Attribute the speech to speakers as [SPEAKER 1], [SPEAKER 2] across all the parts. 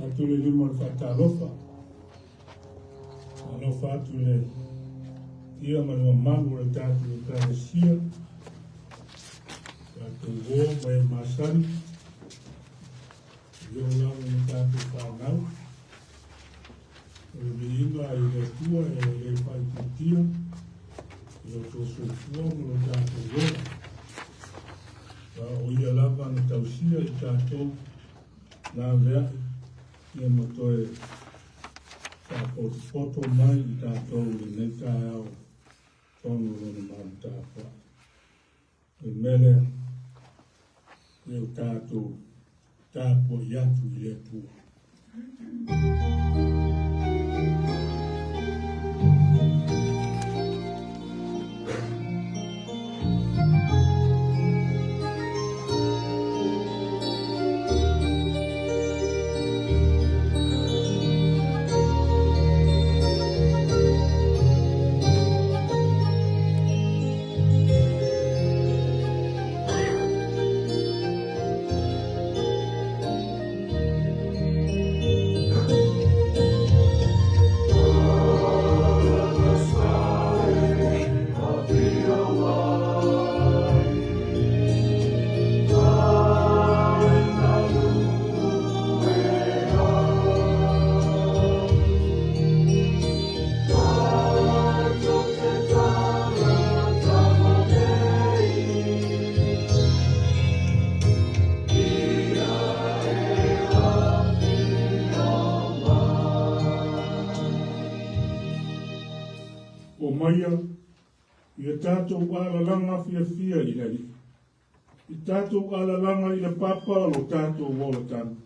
[SPEAKER 1] Atu le lima o le faatalofa. Alofa atu le ia ma le mamalu o le tatou ekalesia. Tatou o ma e masani. Ia o lava ma tatou whanau. O le viiga i le Atua e le faaitiitia i lo outou soifua ma lo tatou ola. A o ia lava na tausia i tatou laveai ia ma toe faapotopoto mai i tatou i lenei taeao tonu o lona malu tapuai. O le mea lea, ia o tatou tapuai atu i le Atua. Omaia, ia tatou alalaga fiafia i le Alii. I tatou alalaga i le papa o lo tatou olataga.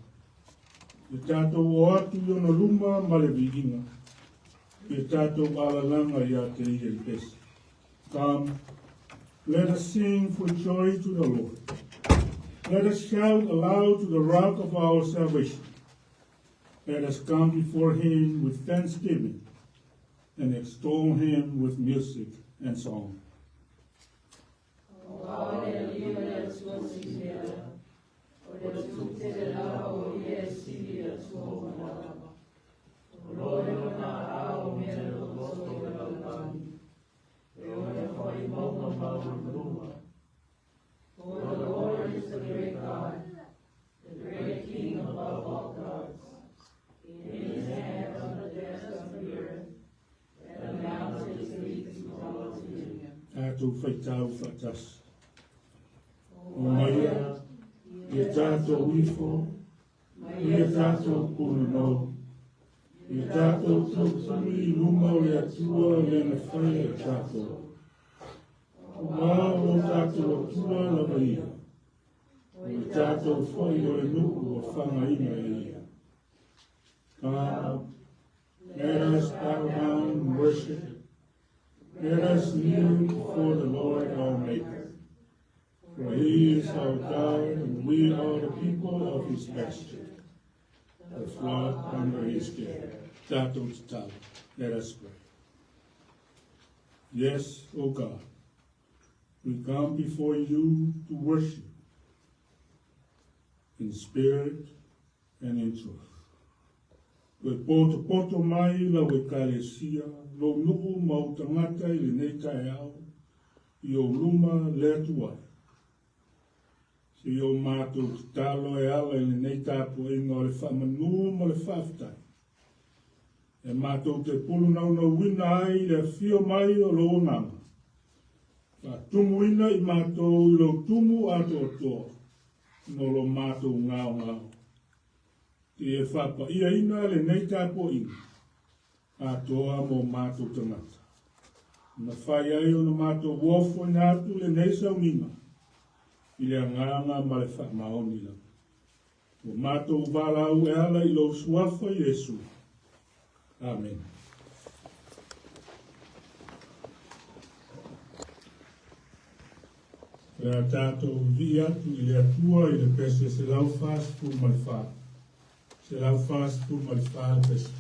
[SPEAKER 1] Ia tatou o atu i ona luma ma le viiga. Ia tatou alalaga ia te ia i pese. Come, let us sing for joy to the Lord. Let us shout aloud to the rock of our salvation. Let us come before him with thanksgiving and extol him with music and song.
[SPEAKER 2] For the Lord is the great God, the great King above all gods. In his hands are the depths of the earth, and the mountains leap to call to him.
[SPEAKER 1] Tatou faitau faatasi. Omaia, ia tatou ifo, ia tatou pulunou, ia tatou tautuli i luma o le Atua lea na faia i tatou. Aua o lo tatou Atua lava ia, o le tatou foi o le nuu ua fagaina e ia. Come, let us bow down and worship. Let us kneel before the Lord our Maker. For he is our God, and we are the people of his pasture, the flock under his care. Tatou tatalo. Let us pray. Yes, O God, we come before you to worship in spirit and in truth. Toe potopoto mai lau ekalesia, lou nuu ma ou tagata i lenei taeao, i ou luma le Atua e. Se i o matou tatalo e ala i lenei tapuaiga o le faamanu ma le faafetai, e matou te pulunaunauina ai i le afio mai o lou Agaga, faatumuina i matou i lou tumu atoatoa no lo matou gaogao. Te e faapaiaina lenei tapuaiga atoa mo matou tagata. Na fai ai ona matou ofoina atu lenei sauniga i le agaga ma le faamaoni lava. Ua matou valaau e ala i lou suafa Iesu. Amene. O le a tatou vivii atu i le Atua i le pese 144. 144 le pese.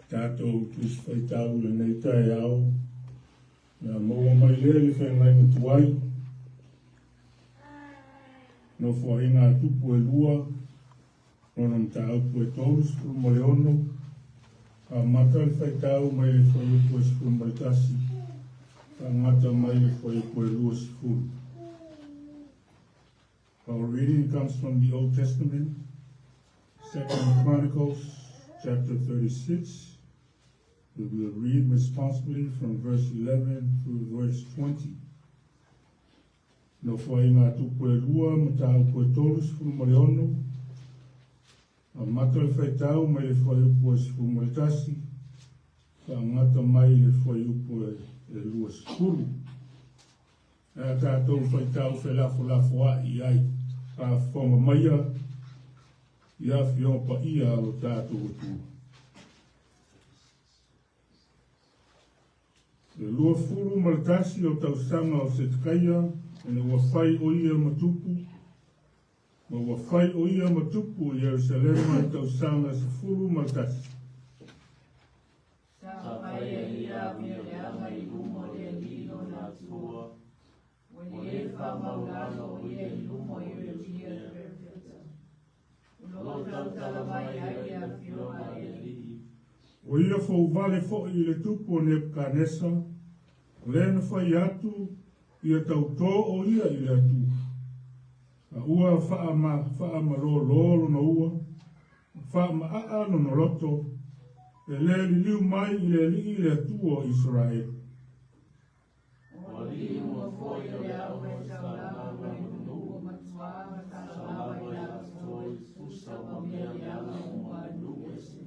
[SPEAKER 1] Tatou Tusi Faitau i lenei taeao, le a maua mai lea i le feagaiga tuai, Nofoaiga a Tupu e lua, lona mataupu e 36, amata le faitau mai le fuaiupu e 11, faagata mai le fuaiupu e 20. Our reading comes from the Old Testament, Second Chronicles chapter 36. We will read responsibly from verse 11 through verse 20. Nofoaiga a Tupu e lua, mataupu e 36, amata le faitau mai le fuaiupu e 11, faagata mai le fuaiupu e 20. E a tatou faitau felafolafoai i ai, faafofoga maia i afioga paia a lo tatou Atua. Le 21 o tausaga o Setekaia, ina ua fai o ia ma tupu, ma ua fai o ia ma tupu i Ierusalema i tausaga 11.
[SPEAKER 2] Sa faia ia amio leaga i luma o le Alii lona Atua, ua le faamaualalo o ia i luma o Iosia le perofeta, o lo o tautala mai ai le afioga a le Alii.
[SPEAKER 1] Ua ia fouvale foi i le tupu o Nebukanesa, o lea na fai atu ia tautō o ia i le Atua. A ua faamalōlō lona ua, faamaaa lona loto, e le liliu mai i le Alii le Atua o Isaraelu.
[SPEAKER 2] O alii uma foi o le aufaitaulaga ma le nuu, sa lava i latou i pusa ma mea leaga uma a le nuu ese,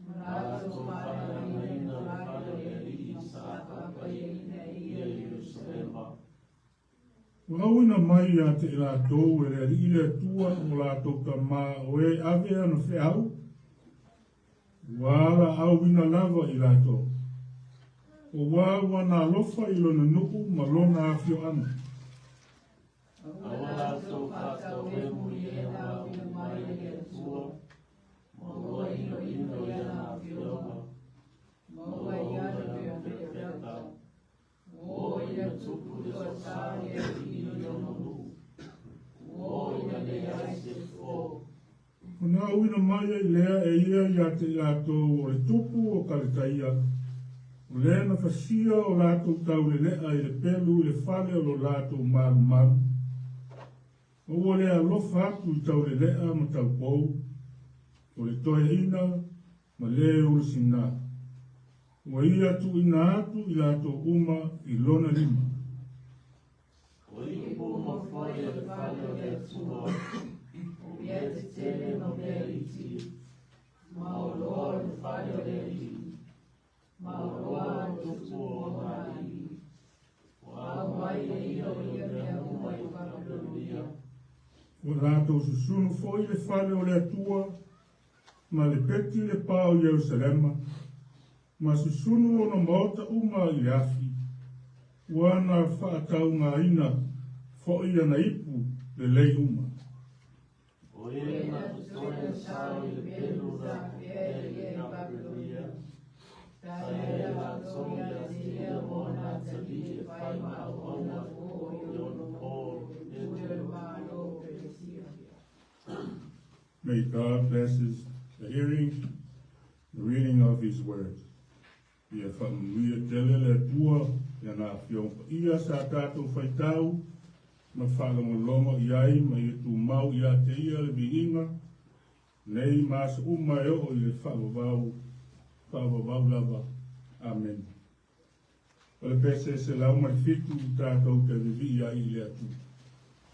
[SPEAKER 2] ma latou faaleagaina le fale o le Alii sa faapaiaina e ia i Ierusalema.
[SPEAKER 1] Ua auina mai ia te i latou e le Alii le Atua o latou tamā o e ave ana feau, ua alaauina lava i latou. Ua ua na alofa i lona nuu ma lona afioaga.
[SPEAKER 2] Aua latou faatauemu i e ua auina mai e le Atua, ma ua inoino i ana afioga, ma ua ula i ana perofeta, ua o ina tupu le toasā o le Alii i lona nuu, ua o ina leai se fofo.
[SPEAKER 1] Ona auina mai ai lea e ia ia te i latou o le tupu o Kaletaia, o lea na fasia o latou taulelea i le pelu i le fale o lo latou malumalu, ma ua le alofa atu i taulelea ma taupou, o le toeaina ma le ulusina, ua ia tuuina atu i latou uma i lona lima.
[SPEAKER 2] O ipu uma foi o le fale o le Atua, o mea tetele ma mea iti, ma oloa o le fale o le Alii, ma oloa a tupu o ona alii, ua aumai e ia o ia mea uma i Papelonia.
[SPEAKER 1] Ua latou susunu foi le fale o le Atua, ma le peti le pa o Ierusalema, ma susunu ona maota uma i le afi, ua na faataugaina foi ana ipu lelei uma.
[SPEAKER 2] O e na totoe sa i le pelu na pea i le Papelonia, sa ia latou ia te ia ma ona atalii e fai ma auauna i ona po le Malo o Peresia.
[SPEAKER 1] May God bless the hearing, the reading of His word. Ia faamanuia tele le Atua i ana afioga paia sa tatou faitau ma faalogologo i ai ma ia tumau ia te ia le viiga nei ma aso uma e oo i le faavavau, faavavau lava. Amen. O le pese 107 tatou te vivii ai i le Atua.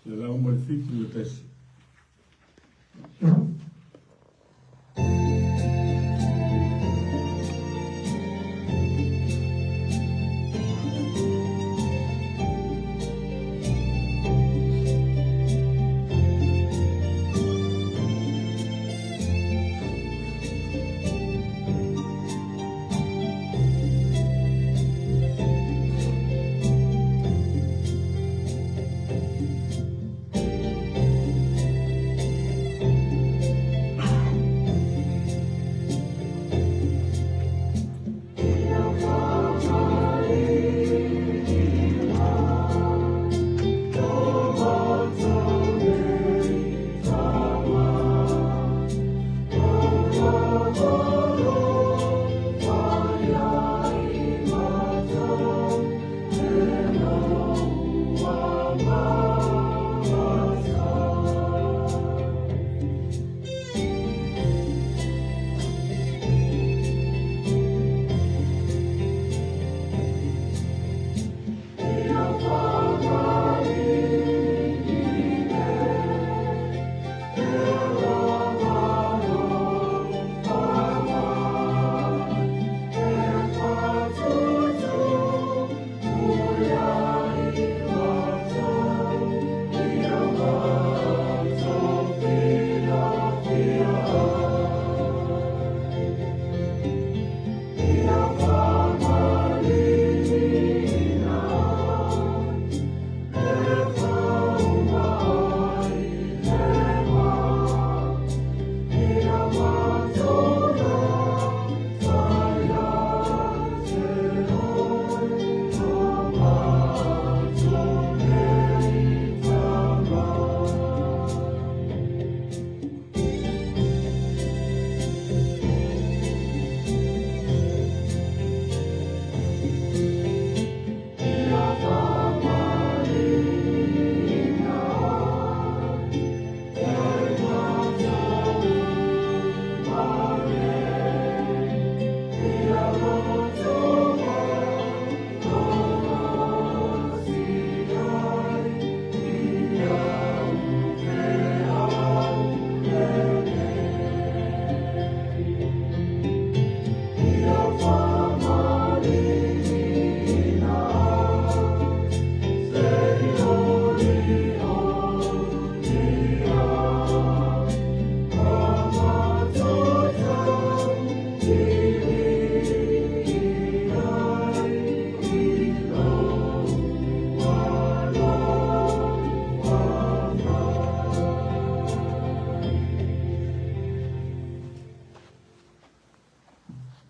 [SPEAKER 1] 107 le pese.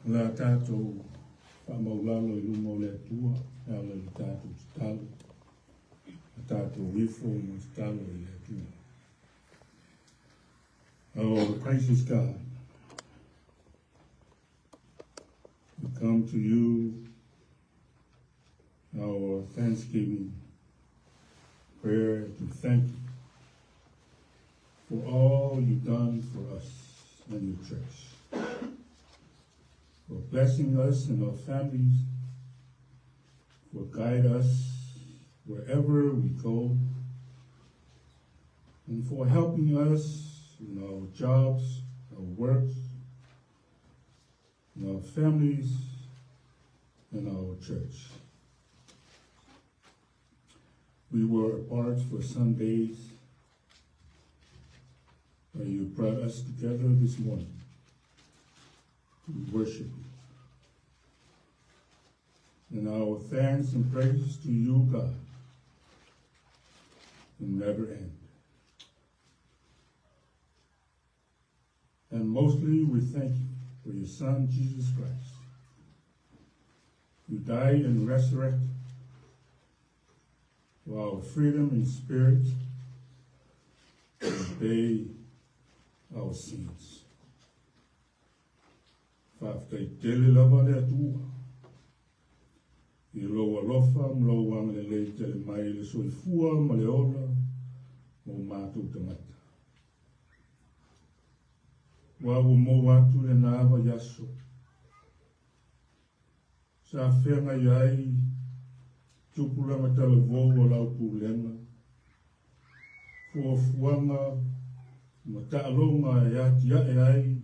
[SPEAKER 1] O le a tatou faamaulalo i luma o le Atua e ala i le tatou tatalo, a tatou ifo ma tatalo i le Atua. Oh, gracious God, we come to you our thanksgiving prayer to thank you for all you've done for us and your church, for blessing us and our families, for guide us wherever we go, and for helping us in our jobs, our works, in our families, and our church. We were apart for some days, but you brought us together this morning to worship you. And our thanks and praise to you, God, will never end. And mostly we thank you for your Son, Jesus Christ, who died and resurrected for our freedom in spirit and pay our sins. Faafetai tele lava le Atua i lou alofa ma lou agalelei tele mai i le soifua ma le ola o matou tagata. Ua ua maua atu lena vaiaso sa feagai ai tupulaga talavou o lau pulega, fuafuaga ma taaloga e atiae ai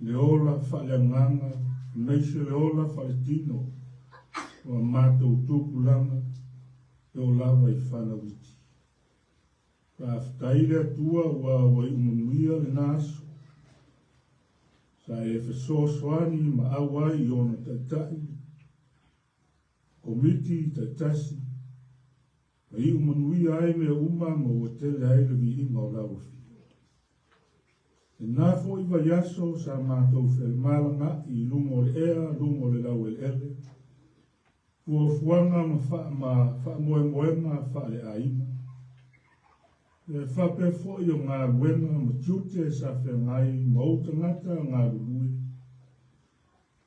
[SPEAKER 1] le ola faaleagaga aemaise le ola faaletino o a matou tupulaga e oo lava i fanau iti. Faafetai le Atua ua ua iu manuia lena aso. Sa e fesoasoani ma auai i ona taitai, komiti taitasi, ma iu manuia ai mea uma ma ua tele ai le viiga o lau afio. Lena foi vaiaso sa matou femalaga'i i luga o le ea, luga o le laueleele, fuafuaga ma ma faamoemoega faaleaiga. E faapea foi o galuega ma tiute sa feagai ma ou tagata galulue.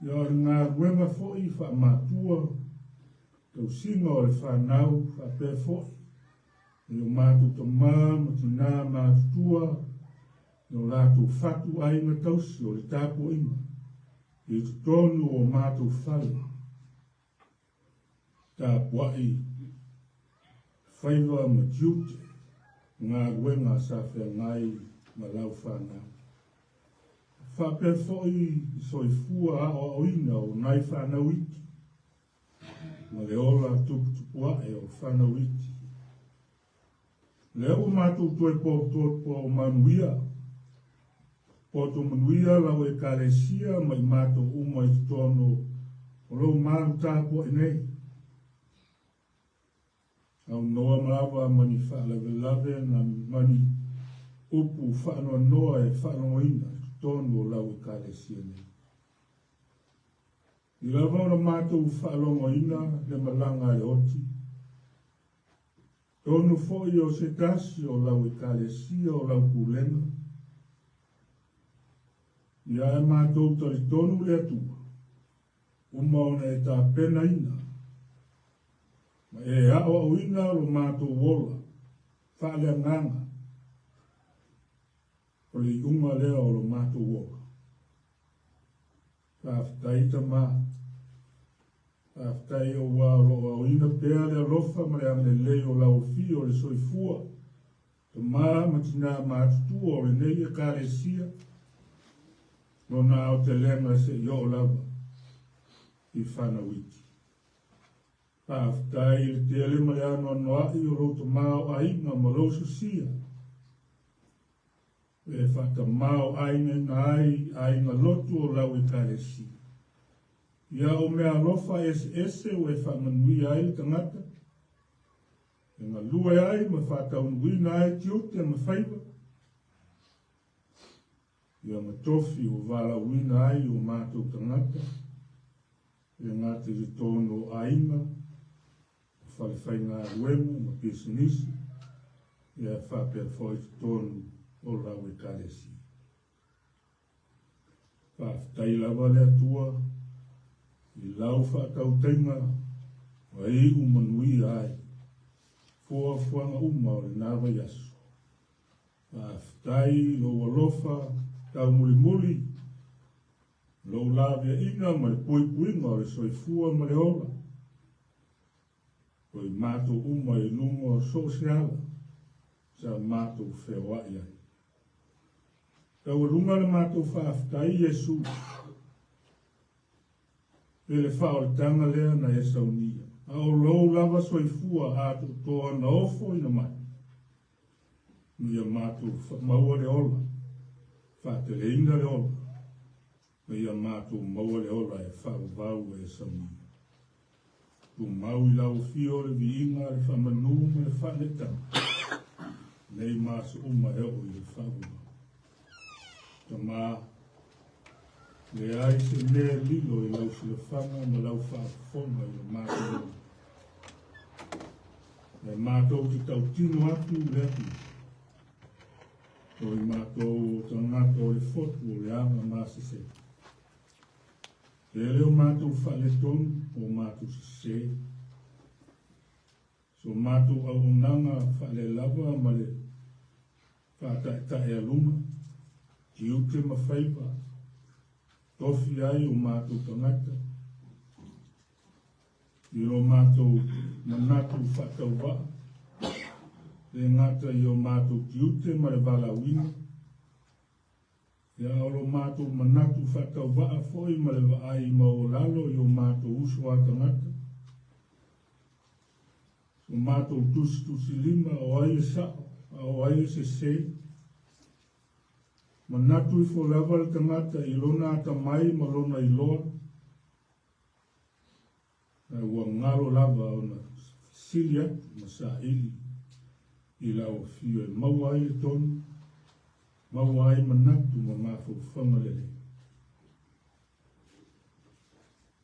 [SPEAKER 1] Ia o le galuega foi faamatua, tausiga o le fanau faapea foi i o matou tama ma tinā matutua i o latou fatu aiga tausi o le tapuaiga i totonu o matou fale. Tapuai faiva ma tiute galuega sa feagai ma lau fanau. Faapea foi i soifua aoaoina o nai fanau iti ma le ola tuputupuae o fanau iti. Lea ua matou toe poto manuia, poto manuia lau Ekalesia ma i matou uma i totonu o lou malu tapuai nei. Aunoa ma lava ma ni faalavelave na ma ni upu faanoanoa e faalogoina i totonu o lau Ekalesia nei. I lava ona matou faalogoina le malaga a le oti, tonu foi o se tasi o lau Ekalesia o lau pulega, ia e matou talitonu le Atua, uma ona e tapenaina ma e aoaoina lo matou ola faaleagaga o le iuga lea o lo matou ola. Faafetai Tama. Faafetai aua o lo o aoina pea le alofa ma le agalelei o lau afio o le soifua, tama ma tinā matutua o lenei Ekalesia, lona aotelega seia oo lava i fanau iti. Faafetai i le tele ma le anoanoai o lou tamaoaiga ma lou sosia e faatamaoaigaina ai aiga lotu o lau Ekalesia. Ia o meaalofa eseese ua e faamanuia ai le tagata, e galue ai ma faataunuuina ai tiute ma faiva. Ia ma tofi ua valaauina ai o matou tagata, e le gata i totonu o aiga, o falefaigaluega ma pisinisi, ia faapea foi i totonu o lau Ekalesia. Faafetai lava le Atua i lau faatautaiga ua iu manuia ai fuafuaga uma o lena vaiaso. Faafetai i lou alofa taumulimuli, lou laveaiga ma le puipuiga o le soifua ma le ola, o i matou uma i luga o so o se ala sa matou feoai ai. Taualuga le matou faafetai Iesu i le faaolataga lea na e saunia, a o lou lava soifua atoatoa na ofoina mai. Ina ia matou maua le ola, faateleina le ola, ma ia matou maua le ola e faavavau e saunia. Tumau i lau afio le viiga, le faamanu ma le faanetaga, nei ma aso uma e oo i le faavavau. Tama, leai se mea lilo i lau silafaga ma lau faafofoga i lo matou ola. E matou te tautino atu i le Atua, o i matou o tagata o le fotu o le aga masese. Tele o matou faaletonu, o matou sese, so matou auaunaga faalelava ma le faataetaealuga, tiute ma faiva, tofi ai o matou tagata, i lo matou manatu faatauvaa, le gata i o matou tiute ma le valaauina, ia o lo matou manatu faatauvaa foi ma le vaai maualalo i o matou uso a tagata, so matou tusitusilima o ai e sa'o a o ai e sesē. Manatu ifo lava le tagata i lona atamai ma lona iloa, Ae ua galo lava ona fesili atu ma saili i lau afio e maua ai le tonu, maua ai manatu ma mafaufauga lelei.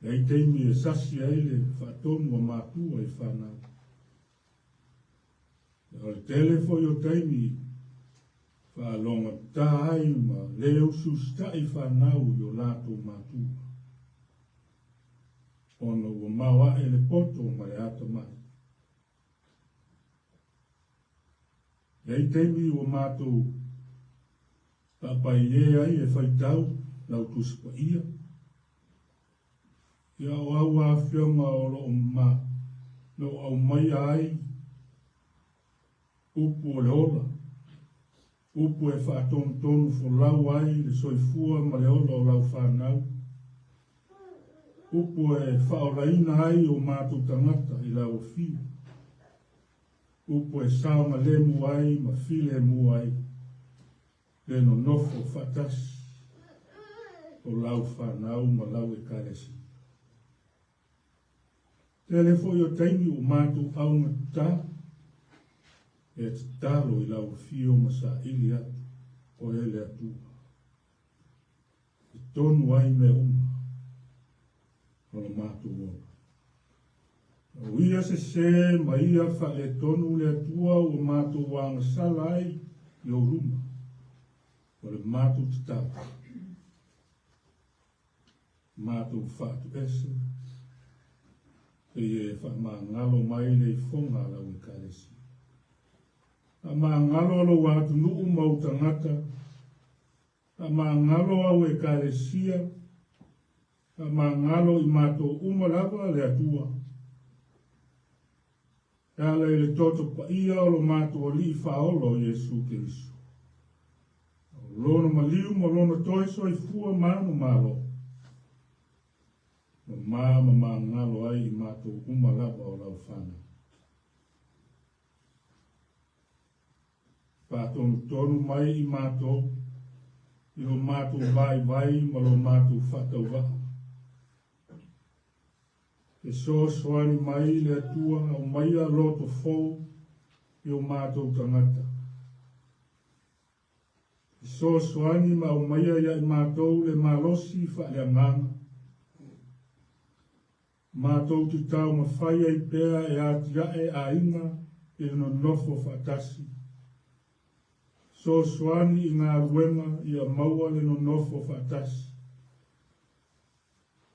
[SPEAKER 1] Leai taimi e sasi ai le faatonu a matua i fanau. O le tele foi o taimi faalogotata ai ma le usiusitai fanau i o latou matua, ona ua maoae le poto ma le atamai. Leai taimi ua matou papaie ai e faitau lau Tusi Paia, Ia o au afioga o lo o ma lo o aumaia ai upu o le ola, upu e faatonutonu folau ai le soifua ma le ola o lau fanau, upu e faaolaina ai o matou tagata i lau afio, upu e saogalemu ai ma filemu ai le nonofo faatasi o lau fanau ma lau Ekalesia. Tele foi o taimi ua matou augatata e tatalo i lau afio ma saili atu o e le Atua. E tonu ai mea uma o lo matou ola. O ia sesē ma ia faaletonu le Atua ua matou agasala ai i ou luma, o le matou tatalo, matou faatuese, seia e faamagalo mai le ifoga a lau Ekalesia. Faamagalo lou atunuu ma ou tagata, faamagalo au Ekalesia, Faamagalo i matou uma lava le Atua. E ala i le toto paia o lo matou Alii Faaola o Iesu Keriso. O Lona maliu ma Lona toe soifua manumalo, mama ma magalo ai i matou uma lava o lau fanau. Faatonutonu mai i matou i lo matou vaivai ma lo matou faatauvaa. Fesoasoani mai le Atua aumaia loto fou i o matou tagata. Fesoasoani ma aumaia ia i matou le malosi faaleagaga. Matou te taumafai ai pea e atiae aiga i le nonofo faatasi. Fesoasoani i galuega ia maua le nonofo faatasi.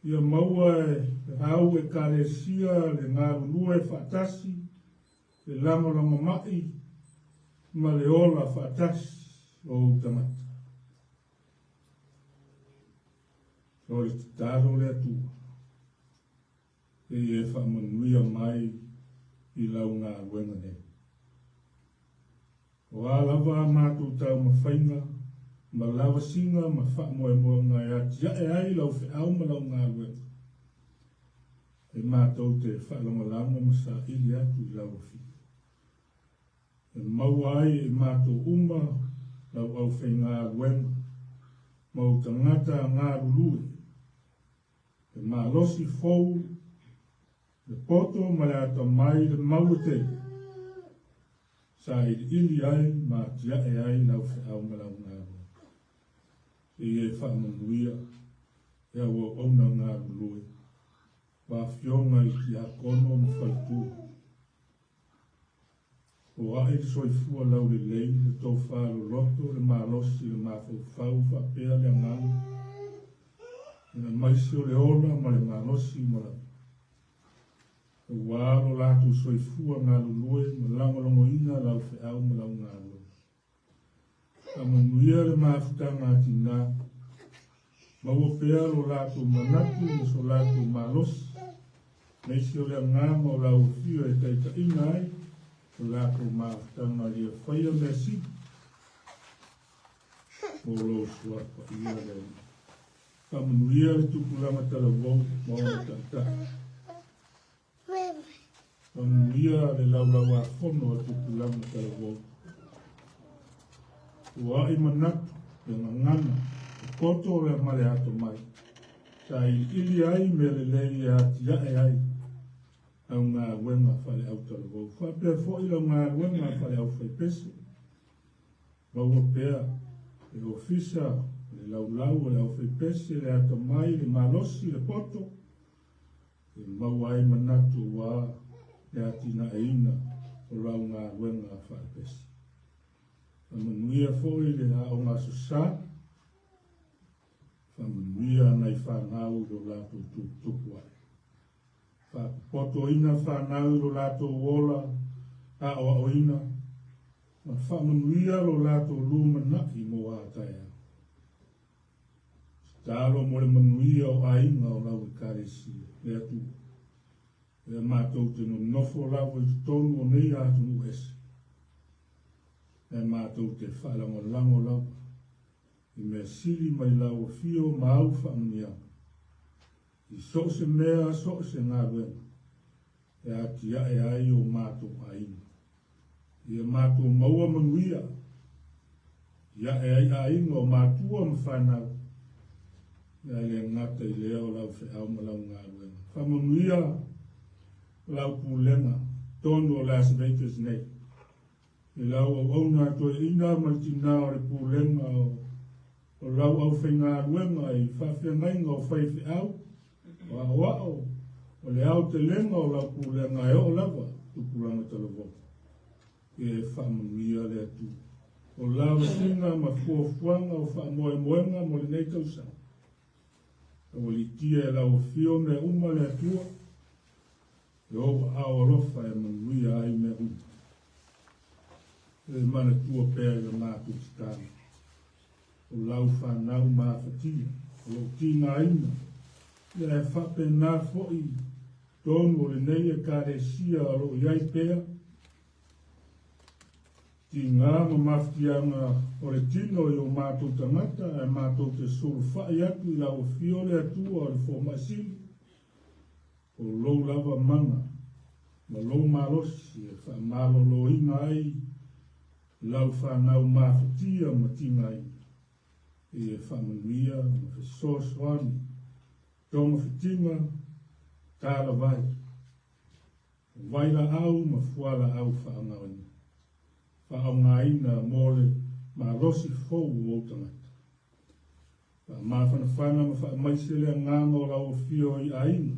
[SPEAKER 1] Ia maua e au Ekalesia le galulue faatasi, le lagolagomai ma le ola faatasi o ou tagata. O le tatalo le Atua, e e faamanuia mai i lau galuega nei. O a lava a matou taumafaiga ma lavasiga ma faamoemoega e atiae ai lau feau ma lau galuega, e matou te faalagolago ma saili atu i lau Afio, e maua ai e matou uma lau aufaigaluega ma ou tagata galulue, le malosi fou, le poto ma le atamai, le mau e tele. Sailiili ai ma atiae ai lau feau ma lau galuega. Seia e faamanuia e au auauna galulue ma afioga i tiakono ma faletua. Foai le soifua laulelei, le tofa loloto, le malosi, le mafaufau faapea le agaga, aemaise o le ola ma le malosi uma lava. Aua lo latou soifua galulue ma lagolagoina lau feau ma lau galuega. Faamanuia le mafutaga a tinā, maua pea lo latou manatu ma so latou malosi, aemaise o le agaga o lau Afio e taitaiina ai lo latou mafutaga ia faia mea sili mo lou suafa paia le Alii. Faamanuia le tupulaga talavou ma ona taitai. Faamanuia le laulauafono a tupulaga talavou. Ua ai manatu, le gagana, le poto le ma le atamai. Sailiili ai mea lelei e atiae ai lau galuega faale-autalavou. Faapea foi lau galuega faale-aufaipese. Maua pea le ofisa, le laulau o le aufaipese, le atamai, le malosi, le poto, e maua ai manatu aua le atinaeina o lau galuega faalepese. Faamanuia foi le Aoga Aso Sa, faamanuia nai fanau i lo latou tuputupu ae. Faapopotoina fanau i lo latou ola aoaoina, ma faamanuia lo latou lumanai mo a taeao. Tatalo mo le manuia o aiga o lau Ekalesia, le Atua, lea matou te nonofo lava i totonu o nei atunuu ese, ae matou te faalagolago lava i mea sili mai lau afio ma au faamanuiaga. I so o se mea, so o se galuega e atiae ai o matou aiga. Ia matou maua manuia, i ae ai aiga o matua ma fanau, ae le gata i lea o lau feau ma lau galuega. Faamanuia lau pulega totonu o Las Vegas nei, i lau auauna toeaina ma le tina o le pulega o lau aufaigaluega i faafeagaiga o faifeau, o aoao, o le aotelega o lau pulega e oo lava tupulaga talavou. Ia e faamanuia le Atua. O lavasiga ma fuafuaga o faamoemoega mo lenei tausaga. Taualiitia e lau afio mea uma le Atua, E ou aao alofa e manuia ai mea uma. E manatua pea i le matou tatalo, o lau fanau mafatia, o lou tigaina, ia e faapena foi i totonu o lenei Ekalesia o lo o i ai pea tiga ma mafatiaga o le tino i o matou tagata, ae matou te sulufai atu i lau Afio le Atua o le Fomai Sili, O lou lava mana ma lou malosi e faamaloloina ai lau fanau mafatia ma tigaina, e faamanuia ma fesoasoani togafitiga talavai, vailaau ma fualaau faaaogaina mo le malosi fou o ou tagata. Faamafanafana ma faamaise le agaga o lau afio i aiga,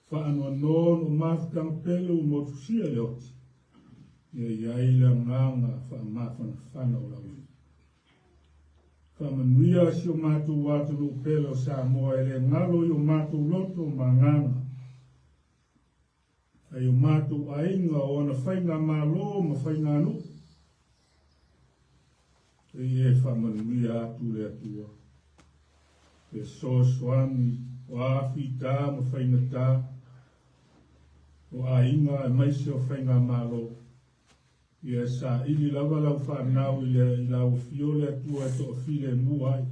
[SPEAKER 1] faanoanoa ona o mafutaga pele ua motusia i le oti, ia i ai le agaga faamafanafana o lau afio. Faamanuia si o matou atunuu pele o Samoa e le galo i o matou loto ma agaga. Ai o matou aiga o ana faigamalo ma faiganuu. E e faamanuia atu le Atua. Fesoasoani o a fita ma faigata o aiga aemaise o faigamalo. Ia e saili lava lau fanau i le i lau afio le Atua e toafilemu ai.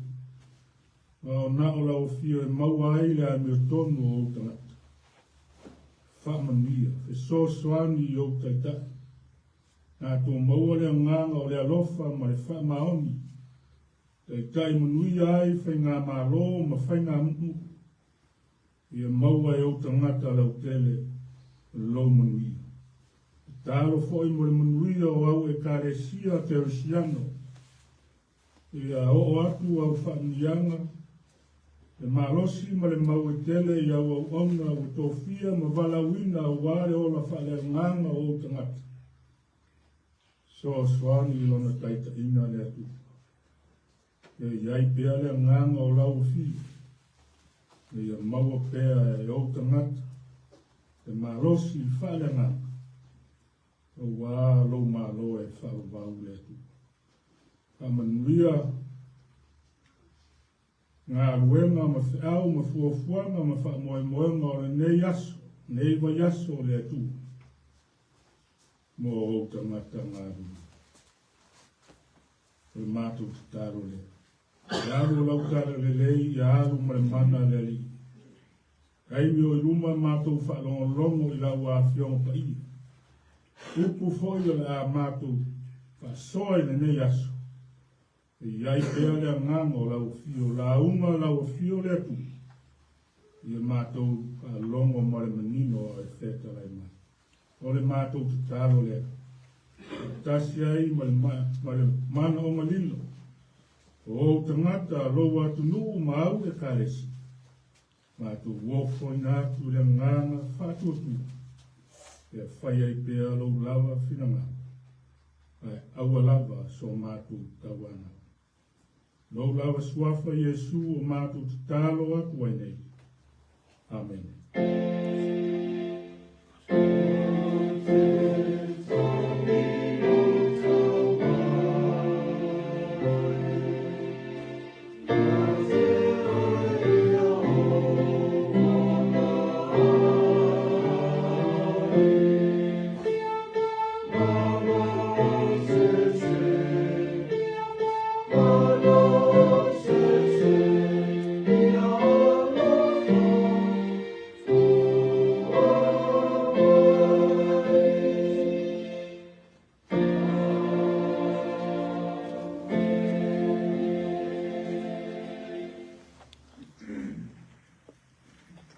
[SPEAKER 1] Ma o na o lau afio e maua ai le amiotonu o ou tagata. Faamanuia, fesoasoani i ou taitai. Tatou maua le agaga o le alofa ma le faamaoni. Taitai manuia ai faigamalo ma faiganuu. Ia maua e ou tagata lautele lou manuia. Tatalo foi mo le manuia o au Ekalesia Kerisiano. Ia oo atu au faamanuiaga, le malosi ma le mau e tele i au auauna ua tofia ma valaauina aua le ola faaleagaga o ou tagata. Fesoasoani i lona taitaiga le Atua. Ia i ai pea le agaga o lau afio, ina ia maua pea e ou tagata le malosi faaleagaga, aua lou Malo e faavavau le Atua. Faamanuia galuega ma feau ma fuafuaga ma faamoemoega o lenei aso, lenei vaiaso o le Atua, mo ou tagata galulue. O le matou tatalo lea. E alu o lau talalelei ia alu ma le mana a le Alii. Taimi o i luma matou faalogologo i lau Afioga Paia. Upu foi o le a matou faasoa i lenei aso. E i ai pea le agaga o lau afio, lauga lau afio le Atua. Ia matou faalogo ma le manino a e fetalai mai. O le matou tatalo lea. Faatasi ai ma le, ma le manaoga lilo o ou tagata, lou atunuu ma au Ekalesia. Matou ofoina atu i le agaga faatuatua, ia fai ai pea lou lava finagalo, ae aua lava so matou tauanau. Lou lava suafa Iesu o matou tatalo atu ai nei. Amene.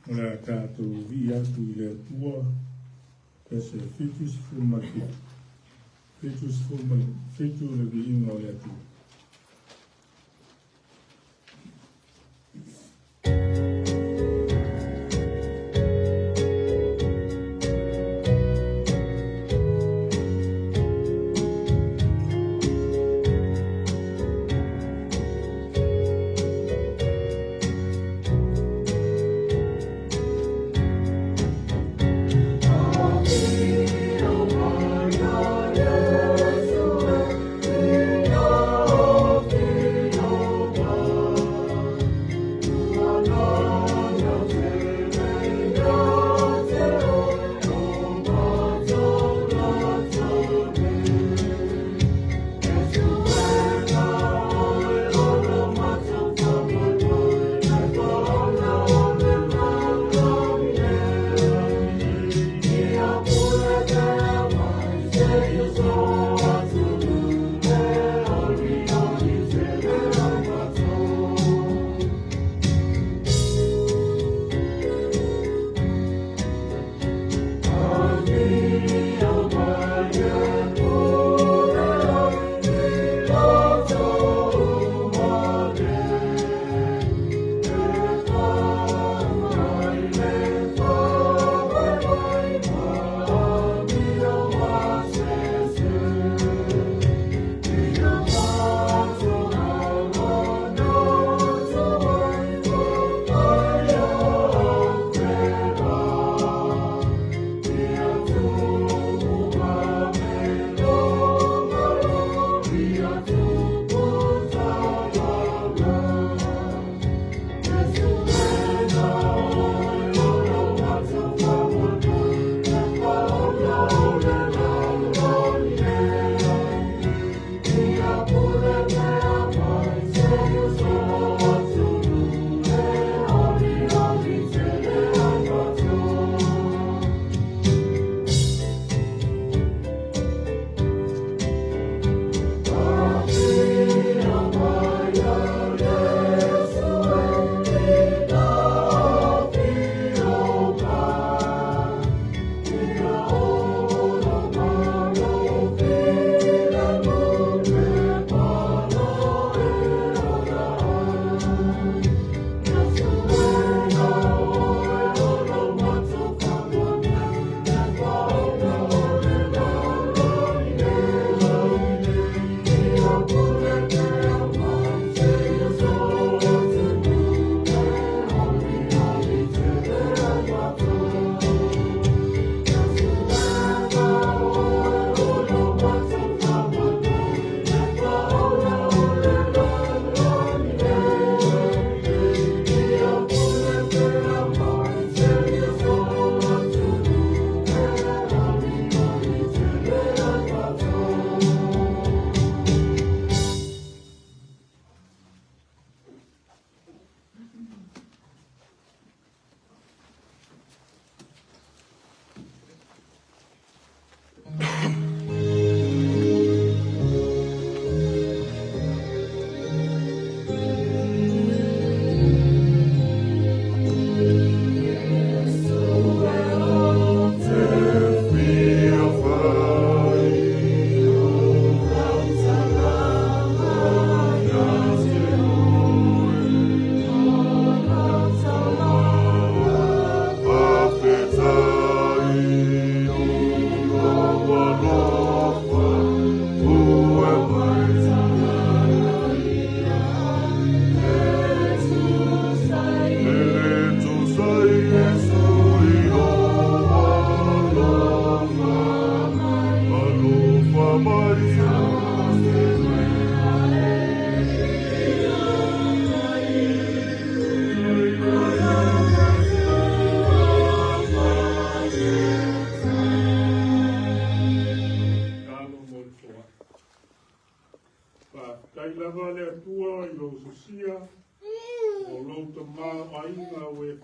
[SPEAKER 1] O le a tatou vii atu i le Atua, pese 77. 77 le viiga o le Atua.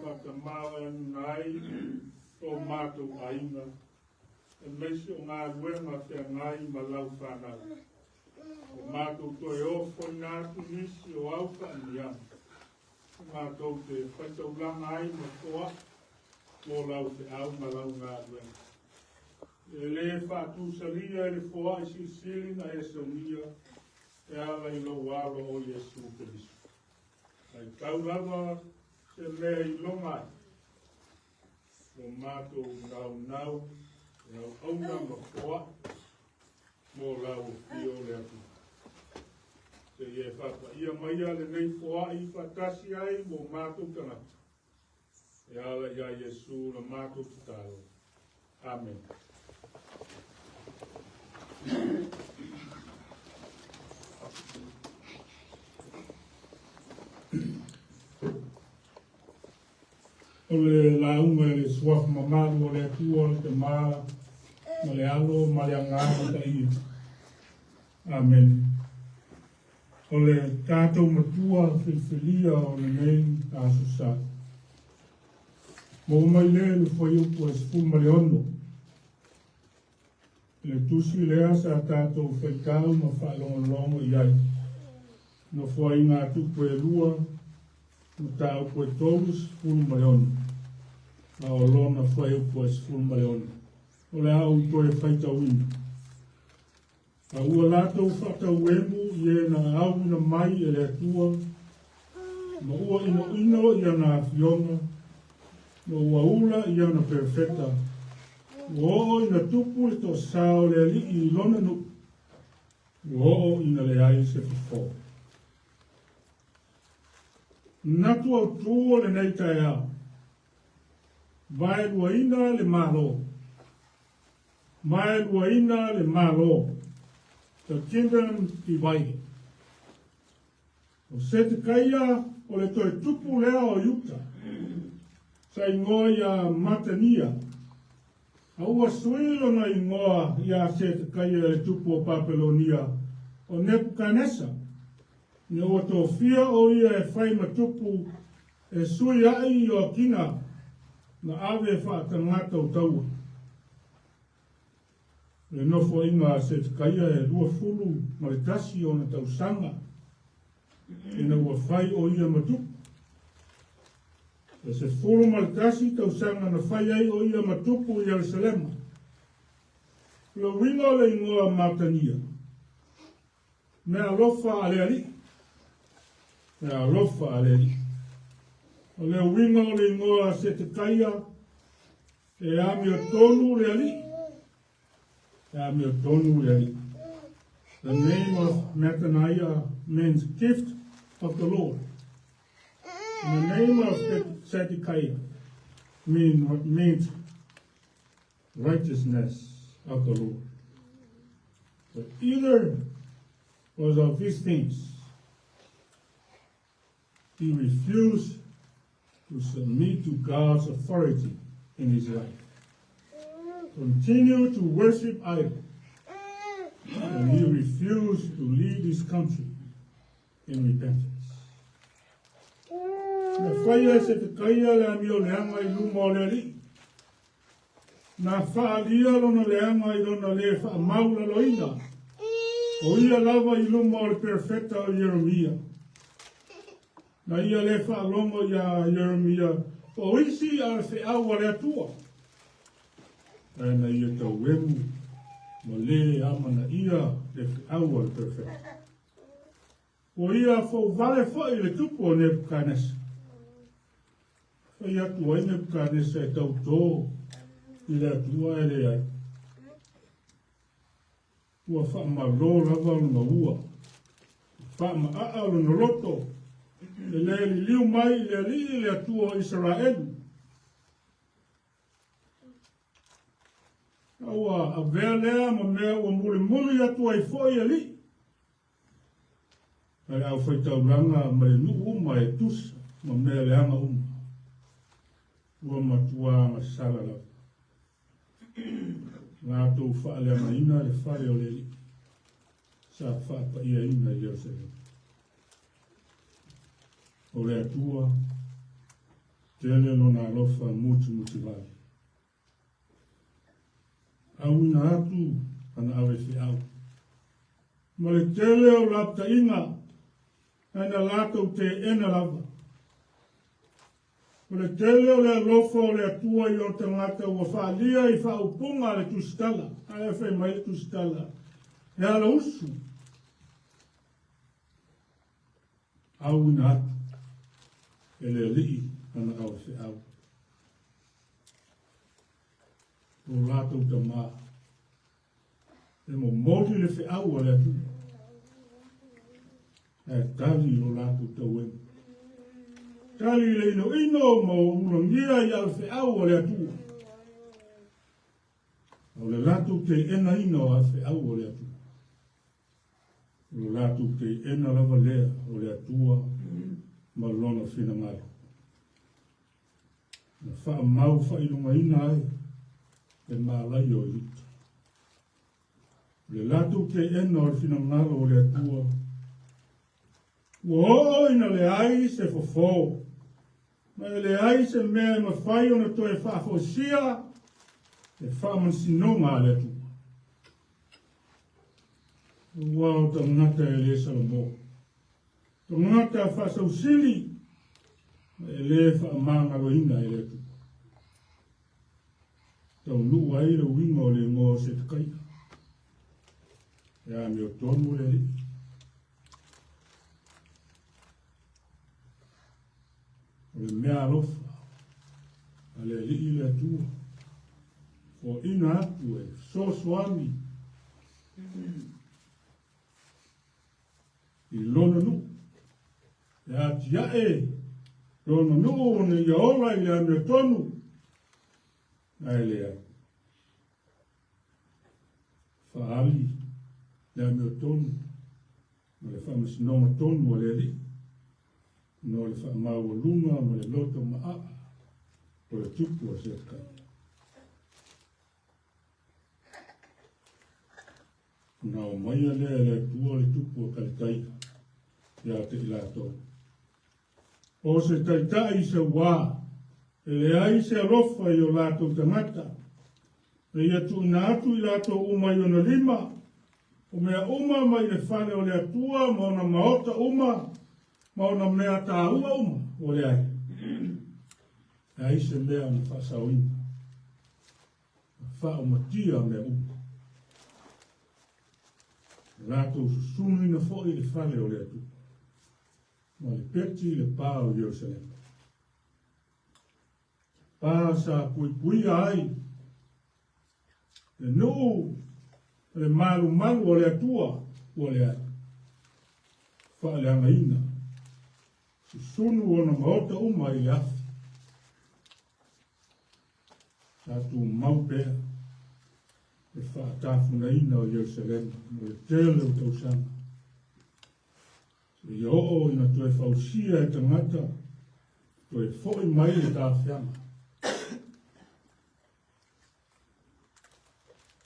[SPEAKER 1] Faatamaoaigaina ai o matou aiga, aemaise o galuega feagai ma lau fanau. Ua matou toe ofoina atu nisi o au faamanuiaga, e matou te faitaulaga ai ma foai mo lau feau ma lau galuega. E lē faatusalia e le foai silisili na e saunia e ala i lou alo o Iesu Keriso. Ae tau lava se mea e iloga ai lo matou naunau e auauna ma foai mo lau afio o le Atua. Seia e faapaia maia lenei foai faatasi ai mo matou tagata. E ala iā Iesu la matou tatalo. Amene. O le lauga i le suafa mamalu o le Atua le Tama ma le Alo ma le Agaga Paia. Amene. O le tatou matua filifilia o lenei Aso Sa. Maua mai lea i le fuaiupu e 16. I le tusi lea sa tatou faitau ma faalogologo i ai. Nofoaiga a tupu e lua, mataupu e 36, a o lona fuaiupu e 16. O le a ou toe faitauina. A ua latou faatauemu i e na auina mai e le Atua, ma ua inoino i ana afioga, ma ua ula i ana perofeta, ua oo ina tupu le toasā o le Alii i lona nuu, ua oo ina leai se fofo. Manatu autū o lenei taeao, vaeluaina le Malo. Vaeluaina le Malo, the kingdom divided. O Setekaia o le toe tupu lea o Iuta, sa igoa iā Matania, a ua sui lona igoa iā Setekaia e le tupu o Papelonia o Nepukanesa, ina ua tofia o ia e fai ma tupu e sui aʻe i Ioakina na ave faatagata o taua. Le nofoaiga a Setekaia e 21 ona tausaga ina ua fai o ia ma tupu. E 11 tausaga na fai ai o ia ma tupu i Ierusalema. O le uiga o le igoa Matania, mea alofa a le Alii. Mea alofa a le Alii. O le uiga o le igoa Setekaia, e amiotonu le Alii. E amiotonu le Alii. The name of Mattaniah means gift of the Lord. And the name of Zedekiah means righteousness of the Lord. But either was of these things, he refused to submit to God's authority in his life. Continue to worship idol, and he refused to lead his country in repentance. Na faia e Setekaia le amio leaga i luma o le Alii. Na faaalia lona leaga i lona lē faamaulaloina o ia lava i luma o le perofeta o Ieremia. Na ia lē faalogo iā Ieremia po o isi a le feau a le Atua, ae na ia tauemu ma lē amanaia le feau a le perofeta. Ua ia fouvale foi le tupu o Nebukanesa. Fai atu ai Nebukanesa e tautō i le Atua ae leai. Ua faamalō lava lona ua, faamaaa lona loto, e le liliu mai i le Alii le Atua o Isaraelu. A ua avea lea ma mea ua mulimuli atu ai foi Alii. Ma le aufaitaulaga ma le nuu uma e tusa ma mea leaga uma. Ua matua agasala lava. Latou faaleagaina le fale o le Alii sa faapaiaina i Ierusalema. O le Atua. Tele lona alofa mutimutivale. Auina atu ana ave feau. Ma le tele o lapataiga, ae na latou teena lava. O le tele o le alofa o le Atua i ona tagata ua faaalia i faaupuga a le Tusitala. Ae fai mai le Tusitala, e alausu. Auina atu e le Alii ana avefeau. O latou tamā, e momoli le feau a le Atua, ae tali lo latou tauega. Tali le inoino ma ulagia i avefeau a le Atua. O le latou teenaina o avefeau a le Atua. O lo latou teena lava lea o le Atua ma lona finagalo. Na faamau faailogaina ai le malaia o Iuta. O le latou teena o le finagalo o le Atua, ua oo ina leai se fofo, ma e leai se mea e mafai ona toe faafoisia le faamasinoga a le Atua. Ua o tagata e le salamo, tagata faasausili ma e le faamagaloina e le Atua. Taunuu ai le uiga o le igoa o Setekaia. E amiotonu le Alii. O le mea alofa a le Alii le Atua, foaiina atu e fesoasoani i lona nuu, e atiae lona nuu ina ia ola i le amiotonu, ae leai. Faaali le amiotonu ma le faamasinoga tonu a le Alii, no le faamaualuga ma le loto maaa o le tupu o Setekaia. Ona aumaia lea e le Atua le tupu o Kaletaia ia te i latou. O se taitai sauā, e leai se alofa i o latou tagata, e ia tuuina atu i latou uma i ona lima, o mea uma mai le fale o le Atua ma ona maota uma, ma ona mea taua uma, ua leai. Leai se mea na faasaoina, na faaumatia mea uma. Na latou susunuina foi le fale o le Atua, ma le peti i le pa o Ierusalema. Pa sa puipuia ai le nuu ma le malumalu o le Atua ua leai. Faaleagaina, susunu ona maota uma i le afi. Sa tumau pea le faatafunaina o Ierusalema mo le tele o tausaga. Seia oo ina toe fausia e tagata, toe foi mai le tafiaga.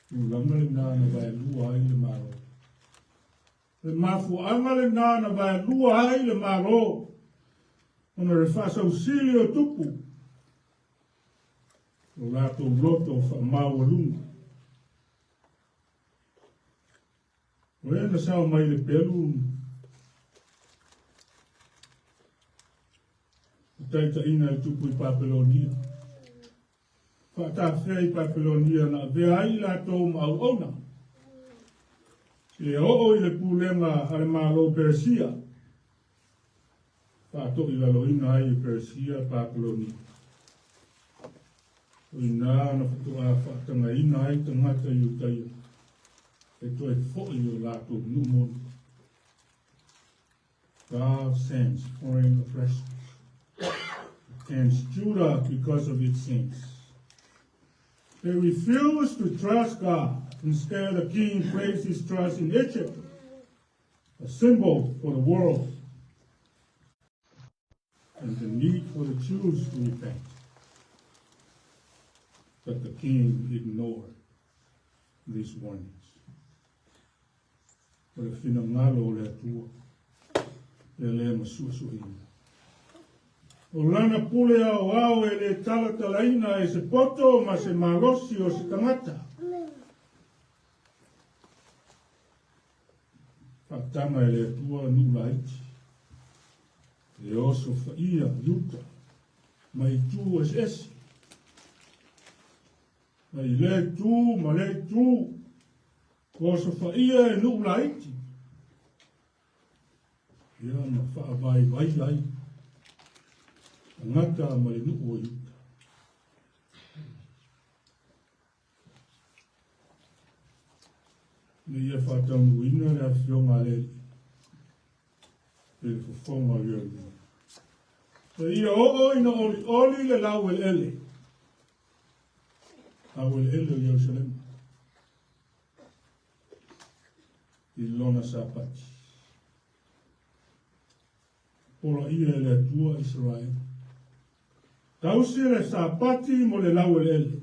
[SPEAKER 1] Tulaga lena na vaelua ai le Malo. Le mafuaaga lena na vaelua ai le Malo, ona le faasausili o tupu o latou loto faamaualuga. O e na sao mai le pelu na taitaiina e tupu i Papelonia. Faatafea i Papelonia na avea ai i latou ma auauna. Seia oo i le pulega a le Malo Peresia. Faatoilaloina ai e Peresia Papelonia. O i ina na faatoa faatagaina ai tagata Iutaia e toe foi i o latou nuu moni. God sends foreign oppressors against Judah because of its sins. They refuse to trust God. Instead, the king placed his trust in Egypt, a symbol for the world and the need for the Jews to repent. But the king ignored these warnings. O le finagalo o le Atua, e le masuasuaina. O lana pule aoao e le talatalaina e se poto ma se malosi o se tagata. Faataga e le Atua nuu laiti, e oso faia i uta ma itu eseese. Mai lea itu ma lea itu, oso faia e nuu laiti. Ia ma faavaivai ai tagata ma le nuu o Iuta. Ina ia faataunuuina le afioga a le Alii i le fofoga o Ierusalema. Seia oo ina olioli le laueleele, laueleele o Ierusalema i lona Sapati. Poloaia e le Atua Isaraelu. Tausi le Sapati mo le laueleele.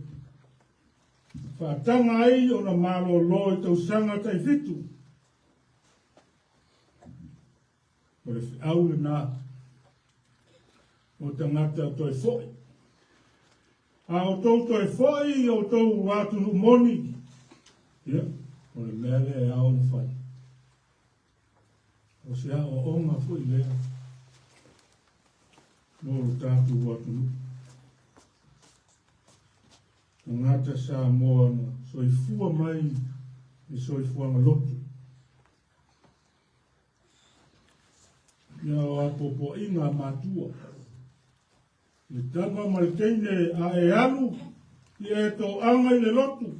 [SPEAKER 1] Faataga ai ona malolo i tausaga taifitu. O le feau lena o tagata toe foi. A outou toe foi i outou atunuu moni, ia, o le mea lea e ao ona fai. O se aoaoga foi lea mo lo tatou atunuu. Tagata Samoa na soifua mai i soifuaga lotu. Ia o apoapoaiga a matua. Le tama ma le teine a e alu i e toaga i le lotu.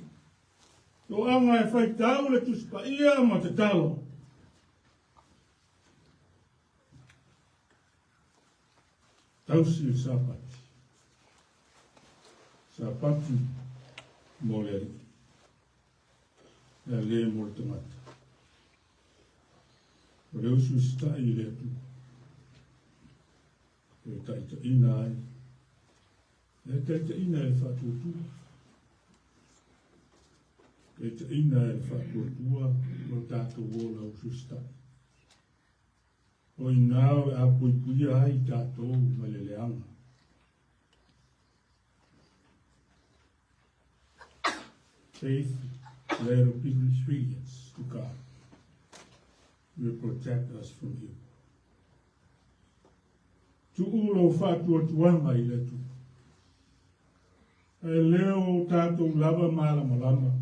[SPEAKER 1] Toaga e faitau le Tusi Paia ma tatalo. Tausi le Sapati. Sapati mo le Alii. Ea le mo le tagata. O le usu isitai i le Atua. E taitaiina ai. E taitaiina e le faatuatua. Taitaiina e le faatuatua lo tatou ola ususitai. O i ina o le a puipuia ai tatou mai le leaga. Faith led obedience to God will protect us from evil. Tuu lou faatuatuaga i le Atua. Ae le o tatou lava malamalama.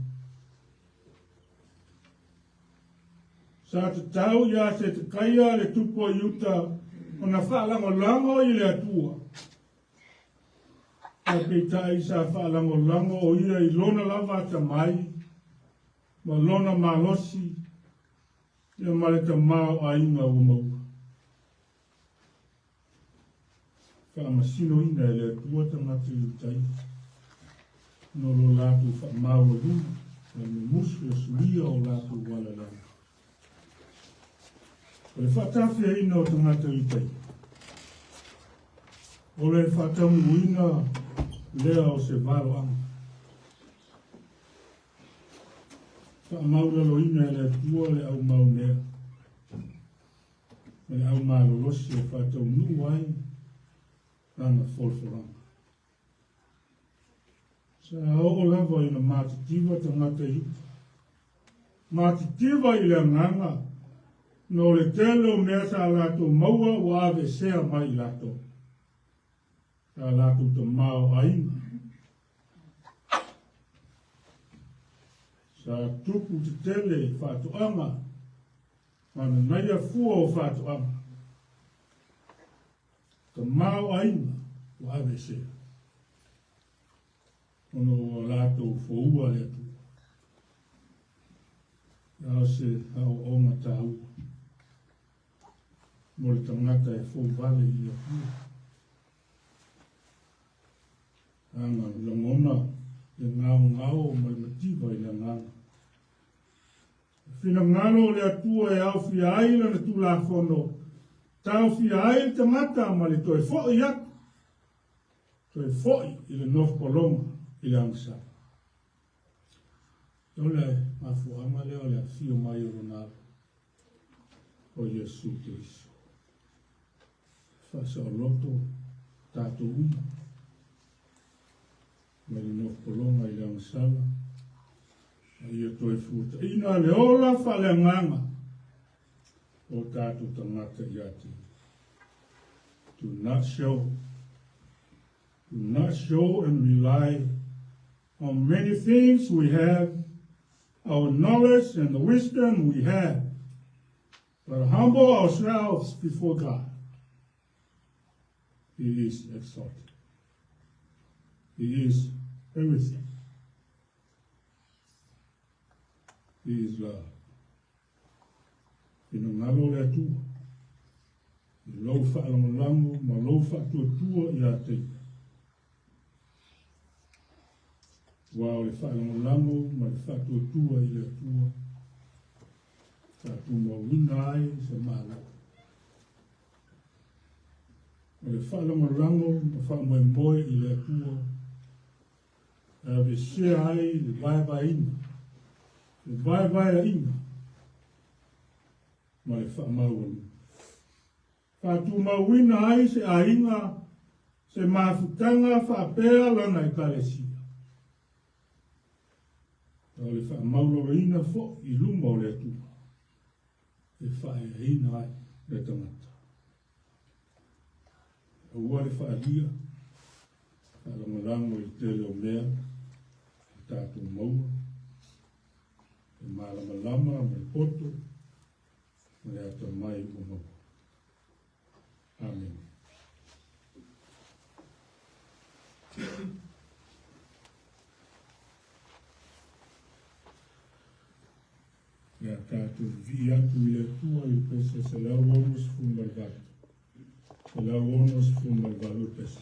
[SPEAKER 1] Sa tatau iā Setekaia le tupu o Iuta ona faalagolago i le Atua. Ae peitai sa faalagolago o ia i lona lava atamai ma lona malosi ia ma le tamaoaiga ua maua. Faamasinoina e le Atua tagata Iutaia no lo latou faamaualuga ma le mumusu e suia o latou alalala. O le faatafiaina o tagata Iutaia, o le faataunuuina lea o se valoaga. Faamaulaloina e le Atua le aumaumea ma le aumalolosi e faataunuu ai lana folafolaga. Sa oo lava ina matitiva tagata i uta. Matitiva i le agaga no le tele o mea sa latou maua ua aveesea mai i latou. Sa latou tamaoaiga. Sa tupu tetele faatoaga ma nanaia fua o faatoaga. Tamaoaiga ua aveesea ona ua latou foua le Atua. A o se aoaoga taua mo le tagata e fou vale i le Atua. Aga lagona le gaogao ma le mativa i le agaga. Finagalo o le Atua e aofia ai lana Tulafono, taofia ai le tagata ma le toe foi atu, toe foi i le nofopologa i le agasala. O le mafuaaga lea o le afio mai o lona Alo, o Iesu Keriso. Faasaoloto. Tatou uma. Mai le nofopologa i le agasala, a ia toe fuataina le ola faaleagaga o tatou tagata ia te. Do not show. Do not show and rely on many things we have, our knowledge and the wisdom we have, but humble ourselves before God. He is exalted. He is everything. He is love. Finagalo o le Atua, i lou faalagolago ma lou faatuatua ia te Ia. Aua o le faalagolago ma le faatuatua i le Atua, faatumauina ai se Malo. O le faalagolago ma faamoemoe i le Atua, e aveesea ai le vaevaeina, le vaevaeaina ma le faamaualuga. Faatumauina ai se aiga, se mafutaga faapea lana Ekalesia. O le faamaulaloina foi i luma o le Atua e faaeaina ai le tagata. Aua le faalia, faalagolago i le tele o mea e tatou maua, le malamalama ma le poto ma le atamai ua maua. Amene. Ia tatou vivii atu i le Atua i le pese 168. 168 pese.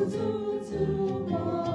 [SPEAKER 2] Tutu.